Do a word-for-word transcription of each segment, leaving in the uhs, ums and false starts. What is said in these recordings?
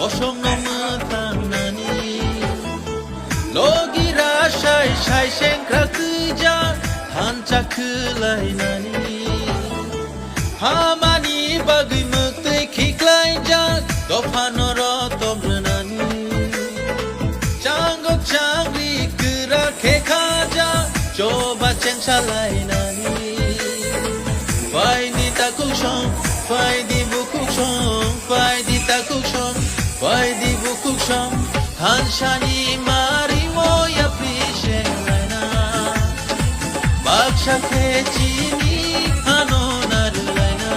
Songno mwthangnani, logi rasai sai sengkrak twijak thansa khwlainani. Hamani bagwi mwktwi khiklaijak dophano rotom rwnani. Chango changri kwrak khe khajak choba chengsalainani. Phaidi takhuk song, phaidi bukhuk song, phaidi takhuk song, phaidi bukhuk song, thansani mari o yapri se laina. Baksa khe chini hano narwlaina,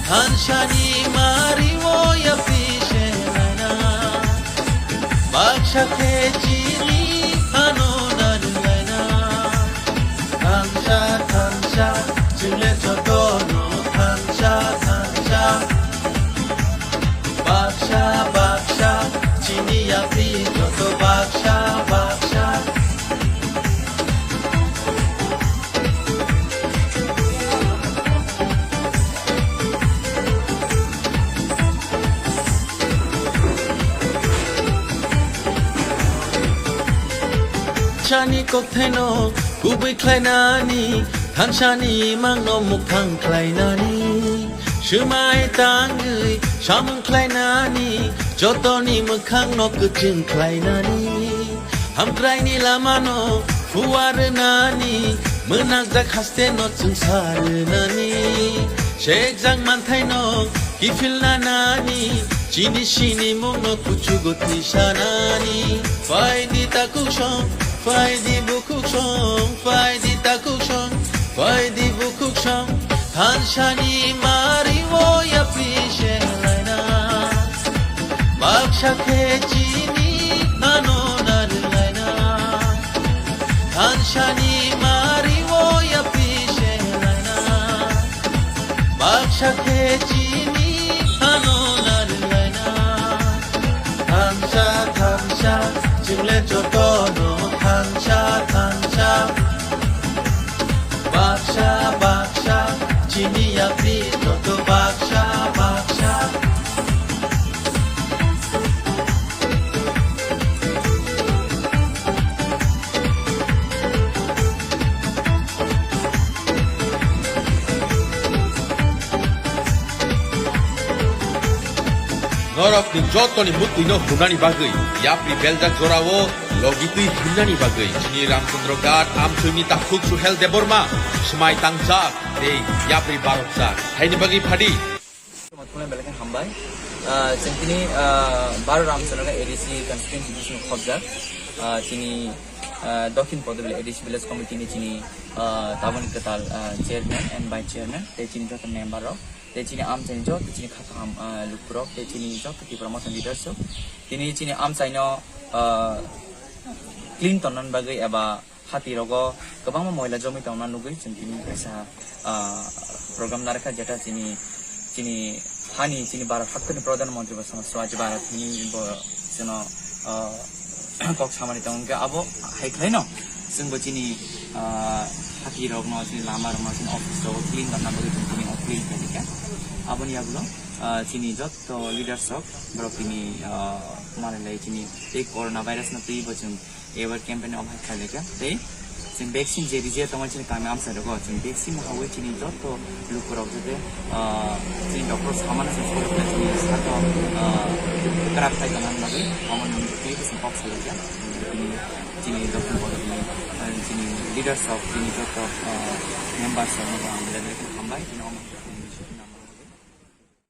thansani mari o yapri se laina. Baksa khe chini hano narwlaina. Thansa, thansa, chwng le jotono thansa, thansa. Baksa, baksa, chini yapri joto baksa, baksa. Chani kokthaino kubui khlainani, thansani mangno mukthang khlainani, swmai tangwi samung khlainani, jotoni mwkhangno kwchwng khlainani, hamkraini lamano phuarwnani, mwnakjak hasteno chwngsarwnani, sekjak manthaino kiphilna nani, chini sinimungno kuchugo tisanani. Phaidi takhuk song, phaidi bukhuk song, phaidi takhuk song, phaidi bukhuk song, thansani mari o yapri se laina. Baksa khe chini hano narwlaina, thansani mari o yapri se laina. Baksa khe chini hano narwlaina. Thansa, thansa, chwng le jotono thansa, thansa. Baksa, baksa, chini yapri joto baksa, baksa. Norokni jotoni mwtwino hwnani bagwi yapri beljak jorao logitwi himnani bagwi chini Ramchandra Ghat amchoini takhuk Suhel Debbarma swmai tangjak tei yapri barokjak. Haini bagwi phadi. Khulumbai belai khe hambai. Ah, chwng tini, ah, baro Ramchandra A D C constituency bising khobjak. Ah, chini, ah, Dokhin Podobili A D C village committee ni chini, ah, taboni kwtal, ah, chairman and vice chairman tei chini joto member rok tei chini amchaini joto chini kha kaham, ah, lukurok tei chini joto Tipra Motha leaders rok tini chini amchaino, ah, clean tonnani bagwi eba hati rogo kwbangma moila jomwi tongna nugwi chwng tini kaisa, ah, program narwkha, jeta chini, chini hani, chini Bharat haktwni Pradhan Mantri bo chwng Swachh Bharat hini bo chwngno, ah, kok samani tongo. Hwnkhe abo hai khwlaino chwngbo chini, ah, hati rokno, chini lama rokno, chini office rogo clean tongna bagwi chwng tini o clean khlaikha. Aboni yagulo, ah, chini jotto leaders rok borok tini, ah, manwi lai chini tei corona virus no twibo chwng Ebar campaign omo hai khlaikha tei chwng vaccine je rije tongmani chini kami amchai rogo chwng vaccine hawi chini joto lukurok jete, ah, chini doctor samano chwng sori khlai chini saka, ah, kwrak khai tongna bagwi omo nung tei chwng kok salaikha. Chini, chini Dokhin Podobili, ah, chini leaders rok chini joto, ah, members rok no ang belai belai khe hambai chini omo.